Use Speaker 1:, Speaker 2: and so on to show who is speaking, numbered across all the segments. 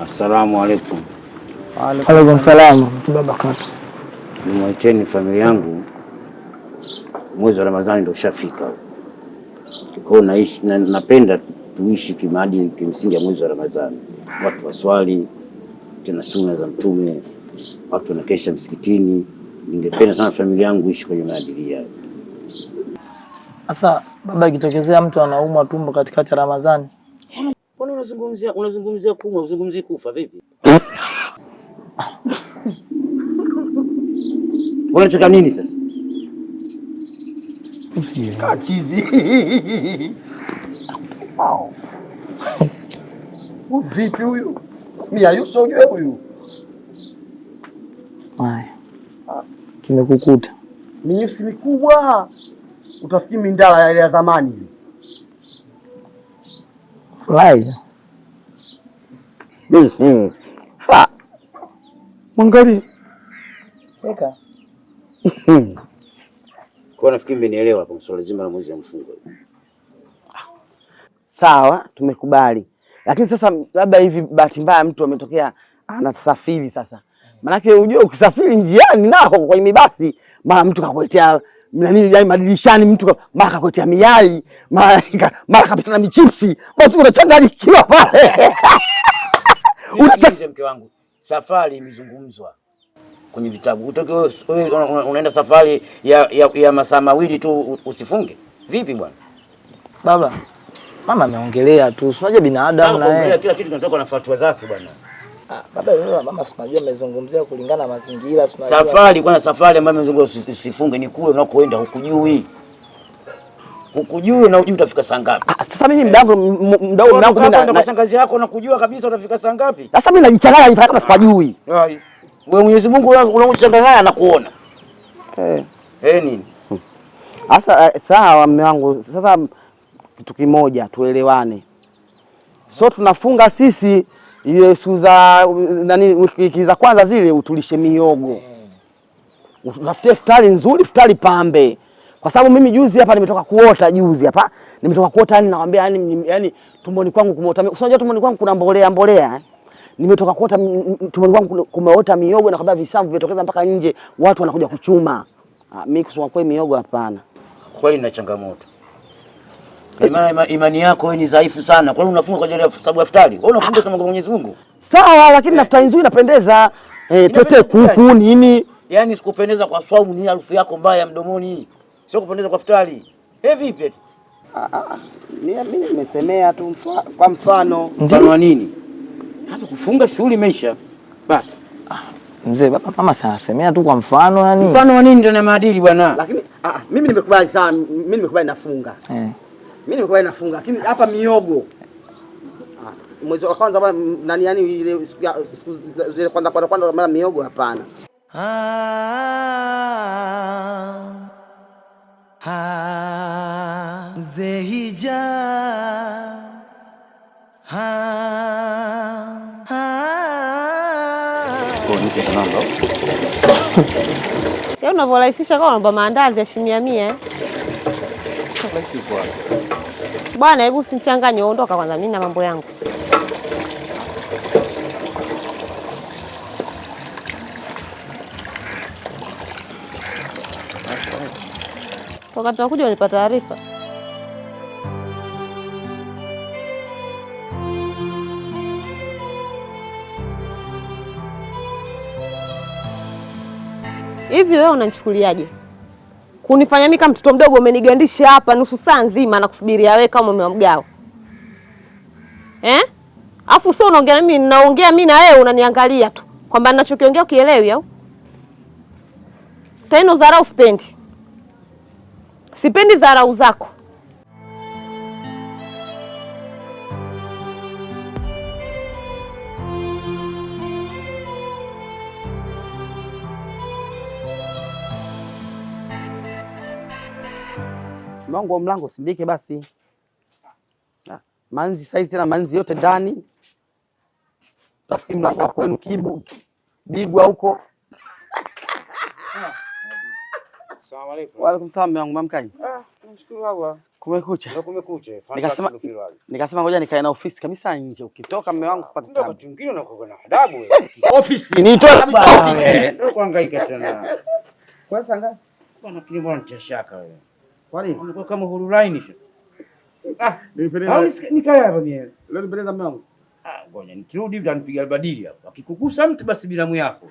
Speaker 1: Assalamu alaikum.
Speaker 2: Alaikum salaam warahmatullahi.
Speaker 1: Nimwaiteni familia yangu, mwezi wa Ramadhani ndio ushafika. Kwa hiyo naishi na, napenda tuishi kimaadili kimsingi ya mwezi wa Ramadhani, watu waswali tena sunna za Mtume, watu wanakesha msikitini. Ningependa sana familia yangu ishi kwenye maadili hayo.
Speaker 2: Sasa baba, ikitokezea mtu anaumwa tumbo katikati ya Ramadhani,
Speaker 1: Mbona unazungumzia kuumwa, uzungumzii kufa vipi? Unacheka nini sasa?
Speaker 3: Kachizi. Vipi huyu? Mia yuso ujue huyu.
Speaker 2: Haya, kimekukuta.
Speaker 3: Minyusi mikubwa. Utafikiri mindala ile ya zamani ile.
Speaker 2: Furahi.
Speaker 3: Mwangalie.
Speaker 2: Cheka.
Speaker 1: Kwa nafikiri mmenielewa hapo swala zima la mwezi wa mfungo.
Speaker 3: Sawa, tumekubali. Lakini sasa labda hivi bahati mbaya mtu ametokea anasafiri sasa. Manake unajua ukisafiri njiani nako kwenye mibasi, mara mtu kakuletea nani yani madirishani, mtu mara kakuletea miyai, mara kapita na michipsi, basi unachanganyikiwa pale.
Speaker 1: Nisikilize mke wangu, safari imezungumzwa kwenye vitabu. Utoke wewe unaenda safari ya masaa mawili tu usifunge. Vipi bwana?
Speaker 2: Baba, mama ameongelea tu. Si unajua binadamu na yeye.
Speaker 1: Kila kitu kinatoka na fatwa zake bwana.
Speaker 2: Ah, baba wewe mama si unajua amezungumzia kulingana na mazingira, si unajua.
Speaker 1: Safari kwanza, safari ambayo amezungumza usifunge ni kule unakoenda hukujui. Hukujui na hujui utafika saa ngapi.
Speaker 3: Ah, sasa mimi mdango mdau mwanangu mimi
Speaker 1: na shangazi yako nakujua kabisa utafika saa ngapi.
Speaker 3: Sasa mimi najichanganya nifanya kama sipajui.
Speaker 1: Hai. Wewe Mwenyezi Mungu unaochanganya anakuona. Nini?
Speaker 3: Sasa sawa mume wangu, sasa kitu kimoja tuelewane. So tunafunga sisi ile siku za nani wiki za kwanza zile utulishe miogo. Utafutie futari nzuri, futari pambe. Kwa sababu mimi juzi hapa nimetoka kuota juzi hapa. Nimetoka kuota yani nakwambia yani tumboni kwangu kumeota. Unajua tumboni kwangu kuna mbolea mbolea. Nimetoka kuota tumboni kwangu kumeota miogo na kwamba visamvu vimetokeza mpaka nje, watu wanakuja kuchuma. Mimi kusema kweli miogo hapana.
Speaker 1: Kweli nina changamoto. Imani yako wewe ni dhaifu sana. Kwa nini unafunga kwa ajili ya sababu ya futari? Wewe unafunga sababu ya Mwenyezi Mungu.
Speaker 3: Sawa, lakini futari nzuri inapendeza. Tete kuku nini?
Speaker 1: Yaani sikupendeza kwa swaumu ni harufu yako mbaya mdomoni. Sio kupendeza kwa futari. Vipi eti?
Speaker 3: Mimi nimesemea tu kwa mfano.
Speaker 1: Mfano wa nini? Hata kufunga shughuli imeisha. Basi.
Speaker 2: Mzee, baba mama sanasemea tu kwa mfano yani.
Speaker 1: Mfano wa nini ndio na maadili bwana?
Speaker 3: Lakini mimi nimekubali sana, mimi nimekubali nafunga. Mimi nimekubali nafunga, lakini hapa miogo. Mwezi wa kwanza bwana nani yani ile siku zile kwanza kwanza kwanza mara miogo hapana.
Speaker 4: Mzee Hija.
Speaker 5: Yaani unavyorahisisha kama unaomba maandazi ya shilingi 100. Bwana hebu usinichanganye, ondoka kwanza mimi na mambo yangu. Wakati tunakuja unipa taarifa. Hivi wewe unanichukuliaje? Kunifanya mimi kama mtoto mdogo umenigandisha hapa nusu saa nzima na kusubiria wewe kama mume wa mgao. Afu sio unaongea na mimi, naongea mimi na wewe unaniangalia tu. Kwamba ninachokiongea ukielewi au? Tena dharau sipendi. Sipendi dharau zako.
Speaker 3: Mlango wa mlango usindike basi. Manzi saizi tena manzi yote ndani. Tafikiri mlango wa kwenu kibu bigwa huko.
Speaker 1: Asalamu alaykum.
Speaker 3: Wa alaykum salaam mwanangu, mamkaji.
Speaker 1: Nashukuru Allah.
Speaker 3: Kumekucha.
Speaker 1: Ndio kumekucha.
Speaker 3: Nikasema ngoja nikae na ofisi kabisa nje. Ukitoka mume wangu sipati tabu.
Speaker 1: Wakati mwingine unakuwa na adabu wewe.
Speaker 3: Ofisi nitoe kabisa ofisi.
Speaker 1: Ndio kuhangaika tena.
Speaker 3: Kwa sanga?
Speaker 1: Bwana kile bwana nitia shaka wewe.
Speaker 3: Kwa nini?
Speaker 1: Unakuwa kama huru line sha. Ah,
Speaker 3: Nipendeza.
Speaker 1: Nikae hapa mimi.
Speaker 3: Leo nipendeza mume wangu.
Speaker 1: Ah, ngoja nikirudi hivi utanipiga albadili hapo. Akikugusa mtu basi binamu yako.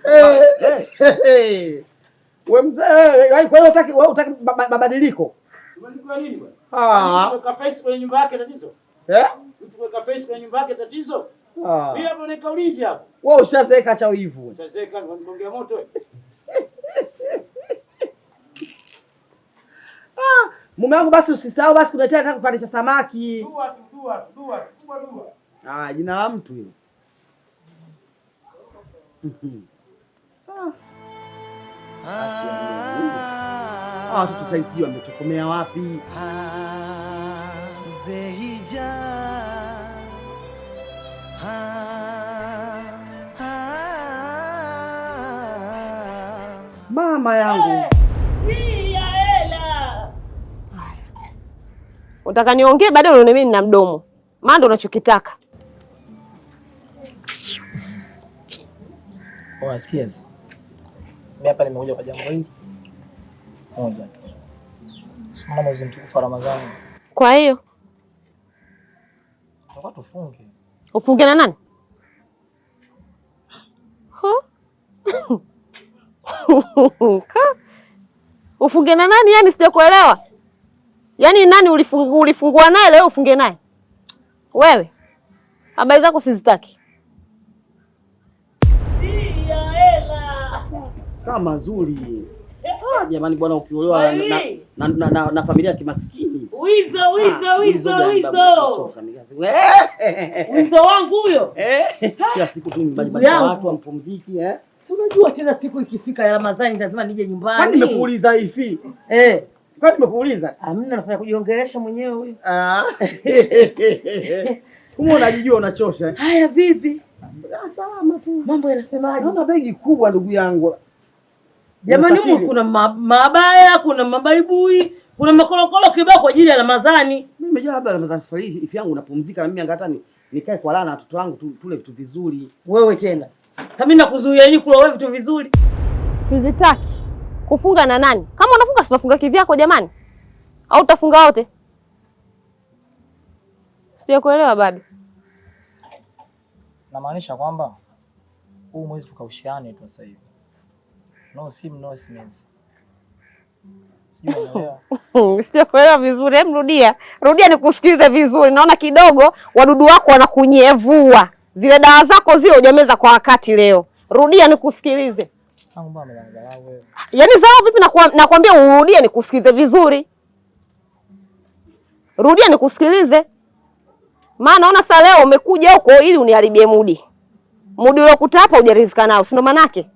Speaker 3: Wewe mzee, kwa hiyo hutaki wewe hutaki mabadiliko?
Speaker 1: Mabadiliko ya nini bwana?
Speaker 3: Ah.
Speaker 1: Kuweka face kwenye nyumba yake tatizo.
Speaker 3: Eh?
Speaker 1: Mtu kuweka face kwenye nyumba yake tatizo.
Speaker 3: Ah.
Speaker 1: Mimi hapo nikaulizi hapo.
Speaker 3: Wewe ushazeeka cha wivu.
Speaker 1: Ushazeeka ngongea moto wewe.
Speaker 3: Ah, mume wangu basi usisahau basi kuletea nataka kipande cha samaki.
Speaker 1: Dua dua dua dua dua.
Speaker 3: Ah, jina la mtu hilo. Ah. Watoto saizi wametokomea wapi?
Speaker 4: Zeija.
Speaker 3: Mama yangu.
Speaker 5: Unataka niongee baadaye unaone mimi nina mdomo. Maana ndo unachokitaka.
Speaker 2: Unasikia sasa? Mimi hapa nimekuja kwa jambo hili moja tu. Sio mwezi mtukufu wa Ramadhani.
Speaker 5: Kwa hiyo
Speaker 2: Tunataka tufunge.
Speaker 5: Ufunge na nani? Huh? Ufunge na nani? Yaani sijakuelewa. Yaani nani ulifungua naye leo ufunge naye? Wewe. Habari zako sizitaki.
Speaker 3: Kama zuri. Ah, jamani bwana ukiolewa na familia ya kimaskini.
Speaker 6: Wizo wizo wizo wizo. Wizo wangu huyo.
Speaker 3: Kila siku tu nyumbani kwa watu wampumziki eh.
Speaker 6: Si unajua tena siku ikifika ya Ramadhani lazima nije nyumbani.
Speaker 3: Kwani nimekuuliza hivi?
Speaker 6: Eh.
Speaker 3: Kwani nimekuuliza?
Speaker 6: Hamna, nafanya kujiongelesha mwenyewe huyo.
Speaker 3: Ah. Kumbe unajijua unachosha.
Speaker 6: Haya vipi?
Speaker 3: Ah, salama tu.
Speaker 6: Mambo yanasemaje?
Speaker 3: Naona begi kubwa ndugu yangu.
Speaker 6: Jamani huko kuna mabaya, kuna mabaibui, kuna makolokolo kibao kwa ajili ya Ramadhani.
Speaker 3: Mimi nimejua labda Ramadhani safari hii ifi yangu napumzika na mimi angata nikae kwa lana watoto wangu tule vitu vizuri.
Speaker 6: Wewe tena. Sasa mimi nakuzuia nini kula wewe vitu vizuri?
Speaker 5: Sizitaki. Kufunga na nani? Kama unafunga si unafunga kivyako jamani. Au utafunga wote? Sijakuelewa bado.
Speaker 2: Namaanisha kwamba huu mwezi tukaushiane tu sasa hivi. No sim no SMS.
Speaker 5: Sijakuelewa vizuri. Hem, rudia. Rudia nikusikilize vizuri. Naona kidogo wadudu wako wanakunyevua. Zile dawa zako zile hujameza kwa wakati leo. Rudia nikusikilize. Yaani sawa vipi nakwambia urudie nikusikilize vizuri. Rudia nikusikilize. Maana naona sasa leo umekuja huko ili uniharibie mudi. Mudi uliokuta hapa hujaridhika nao, si ndo manake?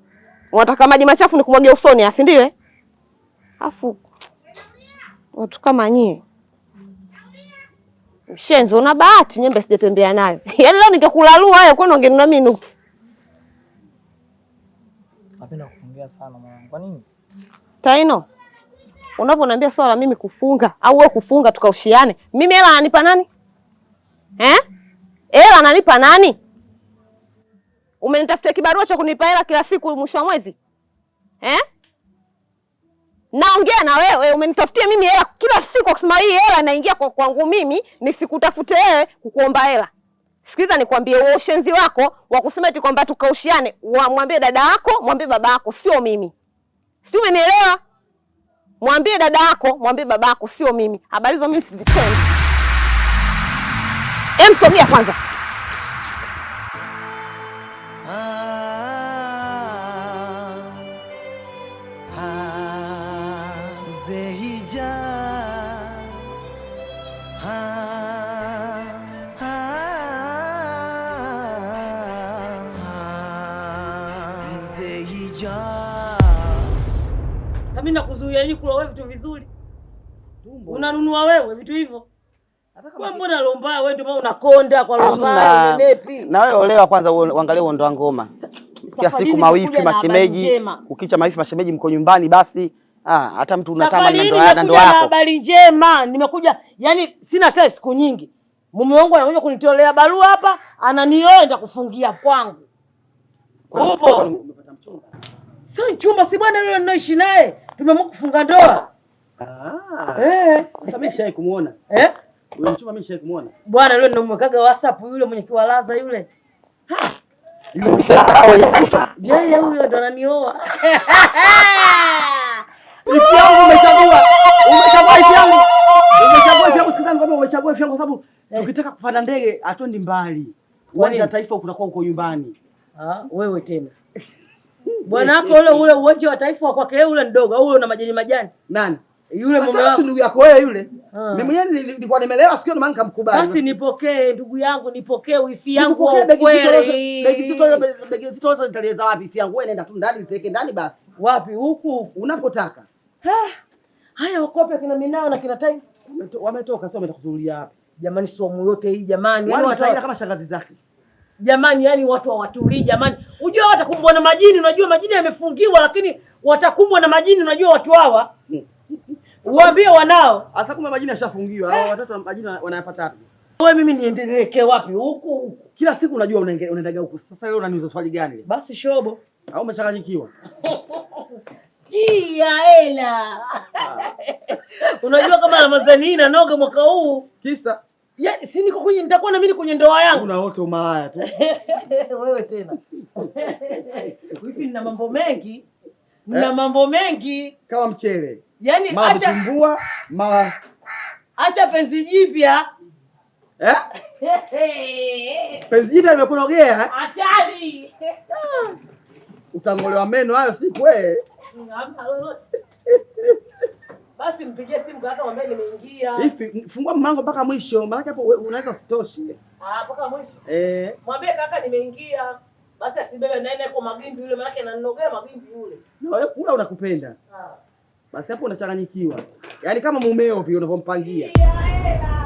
Speaker 5: Unataka maji machafu nikumwagie usoni, si ndio eh? Afu watu kama nyie. Mshenzi una bahati nyembe sijatembea nayo. Yaani leo ningekulalua hayo kwani ungenunua mimi nuksi.
Speaker 2: Napenda kuongea sana mwanangu. Kwa nini?
Speaker 5: Taino, unavyoniambia swala mimi kufunga au wewe kufunga tukaushiane. Mimi hela ananipa nani? Eh? Hela ananipa nani? Umenitafutia kibarua cha kunipa hela kila siku mwisho wa mwezi? Eh? Naongea na wewe, umenitafutia mimi hela kila siku kusema hii hela inaingia kwa kwangu mimi, nisikutafute wewe kukuomba hela. Sikiza nikwambie, huo ushenzi wako wa kusema eti kwamba tukaushiane, mwambie dada yako, mwambie baba yako, sio mimi. Sijui umenielewa? Mwambie dada yako, mwambie baba yako, sio mimi. Habari hizo mimi sizipendi. Em, sogea kwanza.
Speaker 6: Mimi nakuzuia nini kula wewe vitu vizuri? Unanunua wewe vitu hivyo? Wewe mbona lomba wewe ndio maana unakonda kwa lomba unenepi.
Speaker 3: Na wewe olewa kwanza uangalie uondoa ngoma. Kila siku mawifi mashemeji, ukicha mawifi mashemeji mko nyumbani basi Ah, hata mtu unatamani
Speaker 6: Safari
Speaker 3: na
Speaker 6: hii
Speaker 3: ndoa na
Speaker 6: nimekuja
Speaker 3: ndoa
Speaker 6: na
Speaker 3: yako.
Speaker 6: habari njema, nimekuja yani sina hata siku nyingi. Mume wangu anakuja kunitolea barua hapa, ananioa nitakufungia kwangu. Upo? Sio mchumba, si bwana yule ninaishi naye. Tumeamua kufunga ndoa.
Speaker 3: Ah.
Speaker 6: Eh.
Speaker 3: Sasa mimi sishai kumuona.
Speaker 6: Eh?
Speaker 3: Yule mchumba mimi sishai kumuona.
Speaker 6: Bwana yule ninamwekaga WhatsApp yule mwenye kiwalaza yule. Yeye huyo ndo ananioa.
Speaker 3: Ifi yangu umechagua. Umechagua ifi yangu. Umechagua ifi yangu, sikizani kwamba umechagua ifi yangu kwa sababu tukitaka kupanda ndege hatuendi mbali. Uwanja wa Taifa unakuwa uko nyumbani.
Speaker 6: Ah, wewe tena. Bwana wako ule ule uwanja wa Taifa wa kwake ule mdogo au ule una majani majani.
Speaker 3: Nani?
Speaker 6: Yule mume
Speaker 3: Sasa si
Speaker 6: wako.
Speaker 3: ndugu yako wewe yule.
Speaker 6: Ah.
Speaker 3: Mimi mwenyewe nilikuwa nimelewa sikio, ndio maana nikamkubali.
Speaker 6: Basi nipokee ndugu yangu, nipokee wifi yangu wa
Speaker 3: Nikupokee begi zito lote,
Speaker 6: ukweli.
Speaker 3: begi zito lote, begi zito lote nitaliweza wapi ifi yangu? Wewe nenda tu ndani, nipeleke ndani basi.
Speaker 6: Wapi huku?
Speaker 3: Unapotaka.
Speaker 6: Haya wakope kina Minao na kina Tai.
Speaker 3: Wametoka sio wameenda kuzuria wapi?
Speaker 6: Jamani somu yote hii jamani.
Speaker 3: Wale
Speaker 6: Yaani watu
Speaker 3: wataenda kama shangazi zake.
Speaker 6: Jamani, yani watu hawatulii jamani. Unajua watakumbwa na majini, unajua majini yamefungiwa lakini watakumbwa na majini, unajua watu hawa. Uambie wanao.
Speaker 3: Sasa kumbe majini yashafungiwa. Hao watoto majini wanayapata wapi?
Speaker 6: Wewe mimi niendelekee wapi? Huku huku.
Speaker 3: Kila siku unajua unaendaga huku. Sasa leo unaniuliza swali gani leo?
Speaker 6: Basi shobo.
Speaker 3: Au umechanganyikiwa?
Speaker 6: Tia hela. Unajua kama Ramadhani hii inanoga mwaka huu.
Speaker 3: Kisa
Speaker 6: Yaani si niko kwenye nitakuwa na mimi kwenye ndoa yangu.
Speaker 3: una wote umalaya tu.
Speaker 6: Wewe tena. Hivi nina mambo mengi. Nina mambo mengi.
Speaker 3: Kama mchele.
Speaker 6: Yaani
Speaker 3: Mara
Speaker 6: acha
Speaker 3: vitumbua, mara
Speaker 6: acha penzi jipya.
Speaker 3: eh? Penzi jipya limekunogea eh?
Speaker 6: Hatari.
Speaker 3: Utangolewa meno hayo siku wewe.
Speaker 6: Hamna lolote. Basi mpigie simu kaka, mwambie nimeingia.
Speaker 3: Hivi fungua mlango mpaka mwisho, maana hapo unaweza usitoshe.
Speaker 6: Ah, mpaka mwisho.
Speaker 3: Eh,
Speaker 6: Mwambie kaka nimeingia. Basi asibebe naye kwa magimbi yule, maana ananogea magimbi yule.
Speaker 3: na wewe kula unakupenda.
Speaker 6: Ah.
Speaker 3: Basi hapo unachanganyikiwa. Yaani kama mumeo vile unavyompangia.
Speaker 6: Tia hela.